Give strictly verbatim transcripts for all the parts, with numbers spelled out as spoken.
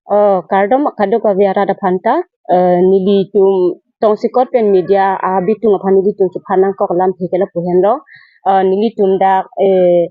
Oh, kardom kadokave arat aphanta, eh, nelitum tongsekot pen media abitung aphan nelitum chephan nangkok alamthe ke lapu henlo, eh, nelitum dak, eh,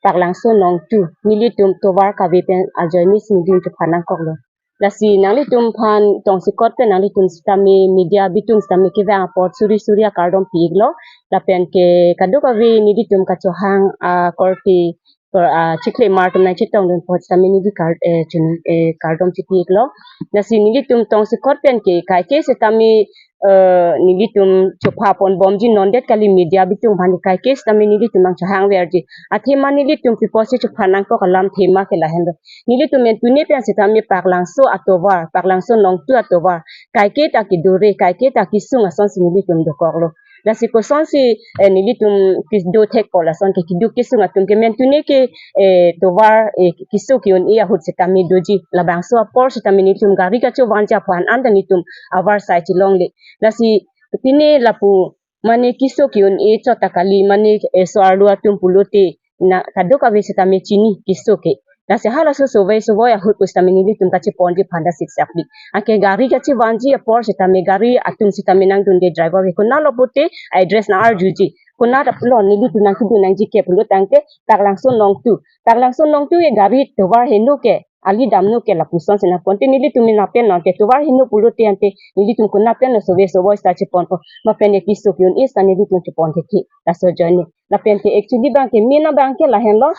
Paklangso Nongtu, nelitum tovar kave pen ajoine si nelitum chephan nangkoklo. Lasi nanglitum aphan tongsekot pen nanglitum sitame media abitung sitame kevang apot suri suri akardom pi-iklo. Lapen ke kadokave nelitum kachohang akorte, ah, chikle mar atum nangchetongdun apot sitame neli kar, eh, chun, eh, kardom chipi-iklo. Lasi nelitum tongsekot pen ke kaike sitame, eh, nelitum chepha ponbomji, non det kali media abitung aphan kaike sitame nelitum nangchohang verji. Athema nelitum pi apotsi chephan nangkok alamthe ma ke lahenlo. Nelitum mentune pen sitame Paklangso atovar, Paklangso Nongtu atovar, kaike ta kedore, kaike ta kesung asonsi nelitum dokoklo. Lasi kosonsi, eh, nelitum kedo thekpo lason ke keduk kesung atum ke mentune ke, eh, tovar, eh, keso ke-un-e ahut sitame doji. Labangso apor sitame nelitum gari kachovanji aphan anta nelitum avarsai chelongle. Lasi pine lapu mane keso ke-un-e chot ta kali, mane, eh, so-arlo atum pulote na kadokave sitame chini keso ke. Lasi halaso sovai sovai ahut pusitame nelitum kacheponji aphanta siksak pi. Anke gari kachevanji apor sitame gari atum sitame nangdunde driver ke konatlo pulote address nang-arjuji. Konat aplo nelitum nangkedun nangji ke pulo tangte Paklangso Nongtu. Paklangso Nongtu ke gari tovar heno ke, ali damno ke lapusonsi nangponte nelitum mena pen nonte tovar heno pulote ante nelitum konat pen sovai sovai sita cheponpo. Ma pen keso ke-un-e sita nelitum chepon thekji. Laso ajoine. Lapen ke actually abang ke mena abang ke lahenlo.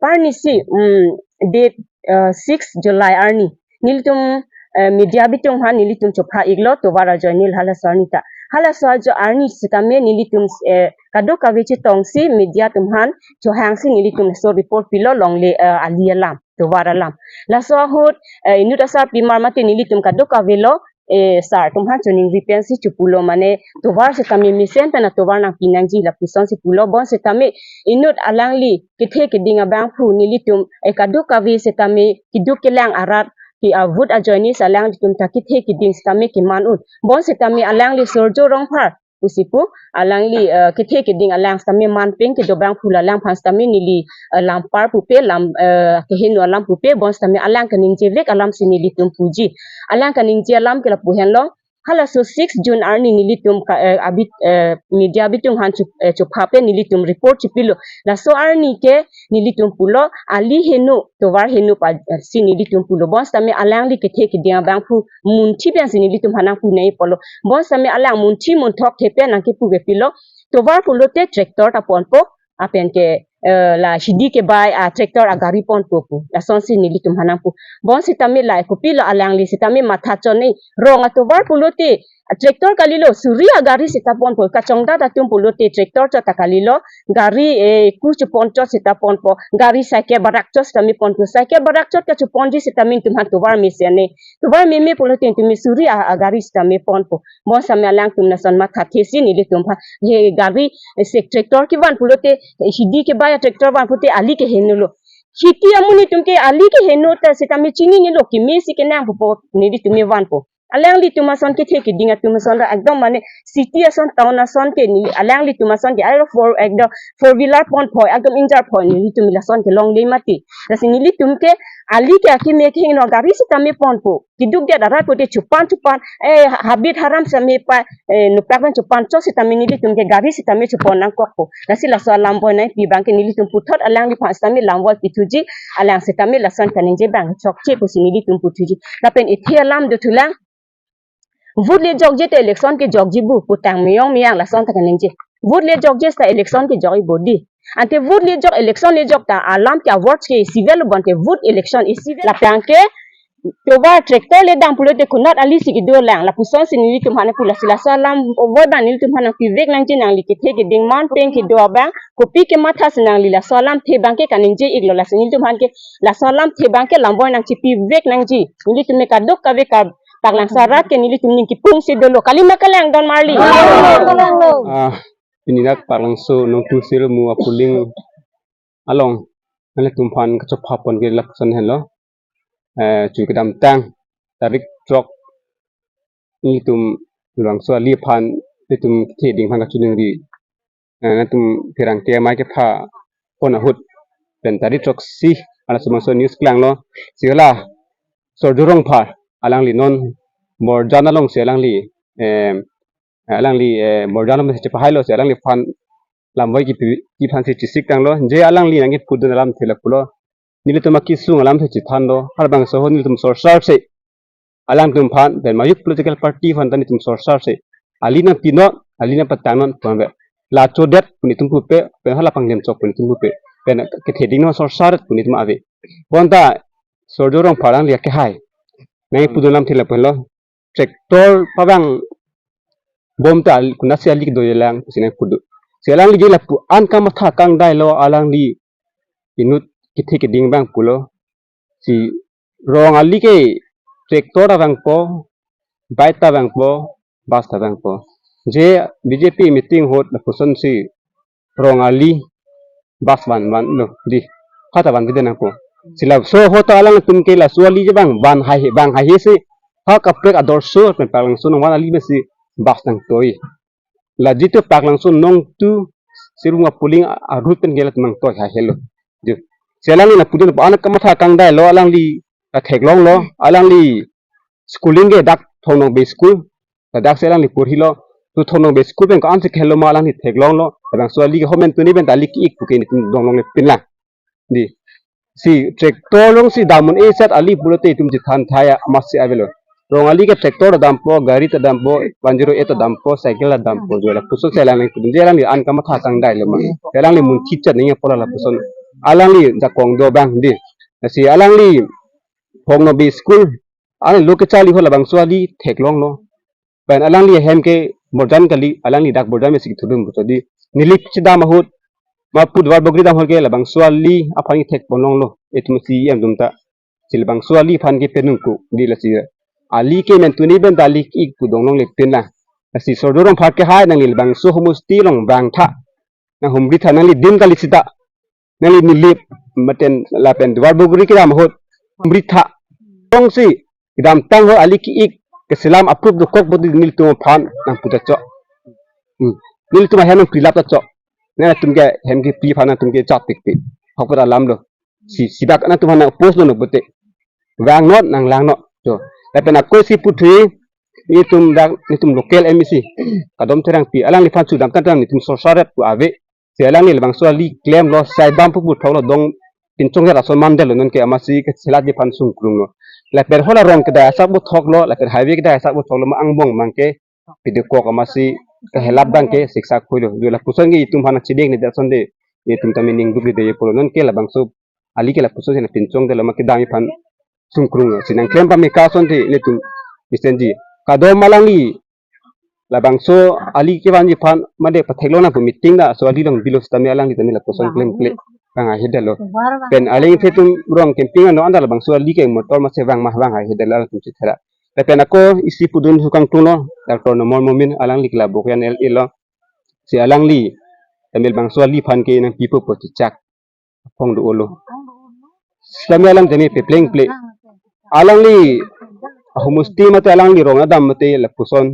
Arnisi, mm, date, eh, six July arni. Nelitum, eh, media abitung aphan nelitum chepha-iklo tovar ajoine halaso arni ta. Halaso ajo arni sitame nelitum, eh, kadokave chetongsi media atum aphan chohangsi nelitum laso report pilo longle, eh, ali alam, tovar alam. Laso ahut, eh, inut asarpimar mate nelitum kadokavelo, eh, sar atum aphan choningri pensi chepulo mane tovar sitame mesen pen atovar nangpi nangji lapusonsi pulo. Bonsitame inut alangli kethe keding abangphu nelitum, eh, kadokave sitame keduk kelang arat ke ahut ajoine si alanglitum ta kethe keding sitame keman un. Bonsitame alangli Surjo Rongphar pusi pu, alangli, eh, kethe keding alang sitame man pen kedo abangphu la alang aphan sitame neli, eh, lampar pupe, lam, eh, keheno alam pupe, bonsitame alang kaningjevek alamsi nelitum puji. Alang kaningje alam ke lapu henlo. Halaso six June arni nelitum ka, eh, abit, eh, media abitung aphan chu, eh, chepha pen nelitum report chepilo. Laso arni ke nelitum pulo ali heno, tovar heno pa, eh, si nelitum pulo. Bonsitame alangli kethe keding abangphu munthi pensi nelitum aphan nangpu nangji pulo. Bonsitame alang munthi munthok the pen nangkepu ke pilo. Tovar pulote tractor ta ponpo, lapen ke, eh, la hidi kebai a tractor agari ponpo pu. Lasonsi nelitum aphan nangpu. Bonsitame la kopilo alangli sitame matha chon-e, rong atovar pulote tractor kalilo, suri agari sita ponpo, kachongdat atum pulote tractor chot ta kalilo, gari, eh, ku chepon chot sita ponpo, gari cycle barak chot sitame ponpo, cycle barak chot kacheponji sitame netum aphan tovar mesen-e, tovar meme pulote netum suri a, agari sitame ponpo. Bonsitame alangtum lason mathathesi nelitum aphan, he gari, eh, se tractor kevan pulote, eh, hidi kebai a tractor van pulote ali kehenolo. Hidi amonit atum ke ali keheno ta sitame chininelo, kemesi kenangpo pu nelitum vanpo. Alanglitum ason kethe keding atum ason ra ekdom mane city ason town ason ke neli alanglitum ason ke aro four ekdom four wheeler ponpo, ekdom injar po, nelitum lason ke longle mati. Lasi nelitum ke ali ke akeme keheno gari sitame ponpo. Keduk det arat pulote chupan chupan, eh, habit haram sitame pa, eh, nokpak pen chupan chot sitame nelitum ke gari sitame chepon nangkokpo. Lasi laso alam boi nangpi abang ke nelitum puthot alangliphan sitame lam boi pithuji, alang sitame lason kaningje abang chokche pusi nelitum puthuji. Lapen ethe alam dothulang. Vote le jokje te election ke jokji bu, putang meyong meyang lason ta kaningje. Vote le jokje ta election ke jokji bu di. Ante vote le jok election le jok ta alam ke a-word ke isi avelo bonte vote election isi avelo. Lapen ke tovar tractor le dam pulote konat alisi kedolang, lapusonsi nelitum aphan pu. Lasi laso alam boi abang nelitum aphan nangpivek nangji, nangli kethe keding man pen kedo abang kopi kemathasi nangli laso alamthe abang ke kaningje-iklo. Lasi nelitum aphan ke laso alamthe abang ke lam boi nangchipivek nangji. Nelitum me kadokave ka Paklangso arat ke nelitum ning kipungsi dolo. Kali ma kalang don marli. Ah, pini dak Paklangso Nongtu Sirmu a-polling along nanglitum aphan kachepha pon ke lapuson henlo. Eh, chu kedamtang tarik throk nelitum Rongso ali aphan nelitum kethe keding aphan kachiningri, eh, nelitum pherangke amei kepha pon ahut pen tarik throksi halaso bangso news klanglo. Si hala Sorjo Rongphar, alangli non Borjan alongsi alangli, em, alangli, eh, Borjan alongsi chepahailo si alangliphan lamvoi kipi, kiphansi chesik tanglo. Je alangli nangkipudun alamthe lapulo, nelitum akesung alamthe chethanlo, halabangso ahut nelitum sorsarse, alangtum aphan pen majok political party aphan ta nelitum sorsarse, ali nangpinon, ali nangpatangnon pu ave. La chodet pu nelitum pupe, pen hala pangjem chok pu nelitum pupe, pen ketheding no sorsardet pu nelitum ave. Bonta Sorjo Rongphar alangli akehai nangkipudun alamthe lapulo, tractor pavang bom ta al-, konatsi ali kedolang pusi nangpudo. Si alangli je lapu-an kamatha kangdailo, alangli inut kethe keding abang pulo. Si rong ali ke tractor ta vangpo, bike ta vangpo, bus ta vangpo. Je B J P meeting ahut lapusonsi rong ali bus van vanlo, dei. Hata vanvedet nangpo. Si laso ahut ta alangtum ke laso ali je vang van haihe, vang haihe si ha kaprek adorsur pen Paklangso nangvan ali mesi bus nangtoi. La jitu Paklangso nongtu Sirung Apuling a-, a-route pen ke latum nangtoi haihelo. Dei. Si alangli nangpudun lapu-an kamatha kangdailo, alangli ta theklonglo, alangli schooling ke dak Thong Nongbe school, ladak si alangli porhilo, tu Thong Nongbe school pen ko-ansi kehelo ma alangli theklonglo, labangso ali ke ho mentuni pen ta ali ke-ik pu ke nelitum donglongle pinlang. Dei. Si tractor alongsi dam un-e set ali pulote itum chethan thaya amatsi avelo. Rong ali ke tractor ta dampo, gari ta dampo, one zero eight ta dampo, cycle ta dampo, jo lapusonsi alangli pudun je alangli an kamatha kangdailo ma. Alangli munthi chat nangji apot lapuson. Alangli jakong do abang dei. Si alangli Thong Nongbe school, alangli lo kecharli ho labangso ali theklonglo. Pen alangli ahem ke Borjan kali, alangli dak Borjan mesi kethudun pulo dei. Neli chedam ahut, ma pu Duar Bagori dam ahut ke labangso ali aphan kethek ponlonglo, itum C E M atum ta. Si labangso ali aphan ke penung ko dei, lasi ali ke mentuni pen ta ali ke-ik pu donglongle pinlang. Lasi Sorjo Rongphar akehai, nangli labangso homosti along vangtha, nanghumritha, nangli dim kali seta, nangli Nilip mate lapen Duar Bagori kedam ahut humritha. Tongsi kedamtang ahut ali ke-ik keselam aprup dokok bodi nelitum aphan nangpu ta chok. Hmm. Nelitum ahem nangprilap ta chok. Nangtum ke hem kepri aphan nangtum ke chap pikpik. Hokpet alamlo. Si, sibak nangtum aphan nang-oppose lo nang pute. Vangnon, nanglang non. Jo. Lapen ako isi puthui, nelitum dak, nelitum local M A C Kadom Terangpi, alangliphan chedam tangtang nelitum sorsardet pu ave. Si alangli labangso ali klemlo, sai bam pu puthoklo, dong pinchong ya rason mandetlo, nonke amatsi kechelatji aphan sungkrunglo. Lapen hala rong kedai asap puthoklo, lapen highway kedai asap puthoklo, ma angbong abang ke pidekok amatsi kahelap abang ke siksak khoilo. Jo lapuson ke itum aphan chidek ni da sonde, itum ta meaning duk de pulo, nonke labangso ali ke lapusonsi nangpinchongdetlo ma kedamji aphan sungkrung. Si nangklem pame ke asonte nelitum mesenji. Kadom alangli labangso ali kevanji aphan made patheklong nang pu meeting ta laso ali along bilo sitame alangli tame lapuson klemkle vang haihe detlo. Pen aling thetum rong camping ano anta labangso ali ke motor masi vang ma vang haihe detlo alangtum chethera. Lapen ako isi pudun hukang tunglo Doctor Nomol Momin, alangli ke la Bokajan L A lo. Si alangli tame labangso ali aphan ke nangpipo pu chechak aphong do-olo. Sitame alang tame peplengple. Alangli ahomosti mate alangli rong adam mate lapuson,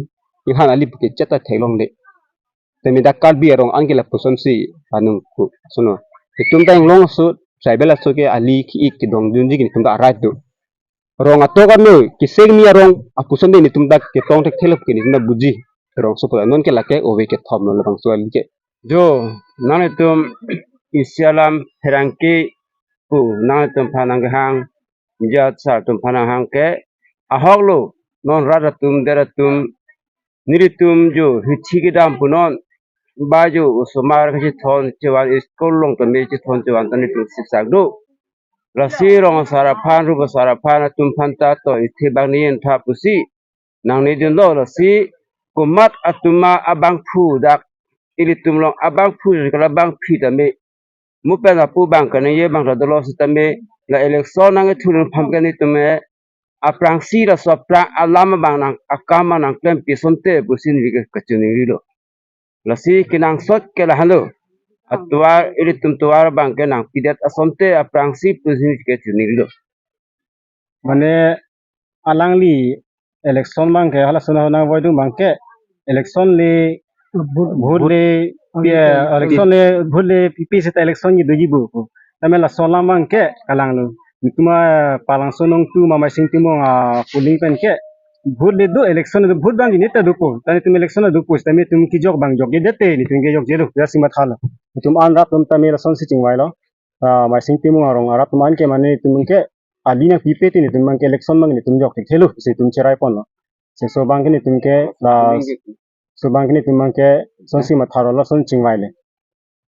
ihan ali pu ke cheta theklongle. Tame dak Karbi arong an ke lapusonsi panung ku. Sono. Itum ta inglong aso, tribal aso ke ali ke-ik kedongdunji ke itum ta a-right do. Rong atok ano, keseng ni arong, apusonte nelitum dak ketong thekthelo ke nelitum ta buji. Rongso pu ta nonke lake ove kethom lo labangso ali ke. Jo, nanglitum isi alam pherangke pu nanglitum aphan nanghang, jat sar atum aphan nanghang ke, ahok lo, non rat atum, der atum, nelitum jo hithi kedam punon, ba jo osomar kachethon chevan school along tame chethon chevan ta nelitum siksak do. Lasi rong asar aphan, rup asar aphan atum aphan ta to ithe bang ni entha pusi nangnedunlo, lasi komat atum ma abangphu dak ilitum along abangphu kala abangphi tame, mo pen lapu abang kaningje abang ta dolo sitame, la election nangkethulun aphan ke nelitum aphrangsi laso aphrang alam abang nang akam nangklempi asonte pusi neli ke kachiningrilo. Lasi kenangsot ke lahenlo. Atovar, ilitum tovar abang ke nangpidet asonte aphrangsi pusi neli ke chiningrilo. Mane alangli election abang ke halason ahut nangvoidun abang ke election le vote le, election le vote le pipe seta election kedoji pu. Tame laso alam abang ke kalanglo. Netum a Palangso nong tu Mamaising Timung a polling pen ke vote le do, election do, vote abang ke ne ta dopo. Ta netum election dopo, ta netum kejok abang jokjedet te, netum ke jokjelo, jasi mathalo. Netum an rat atum tame lasonsi chingvailo. Ah, Maising Timung arong arat atum an ke mane netum ke ali nangpipe te, netum abang ke election abang netum jokthekthelo, si netum cherai ponlo. Si laso abang ke netum ke, ah, laso abang ke netum abang ke lasonsi mathalo, lason chingvaile.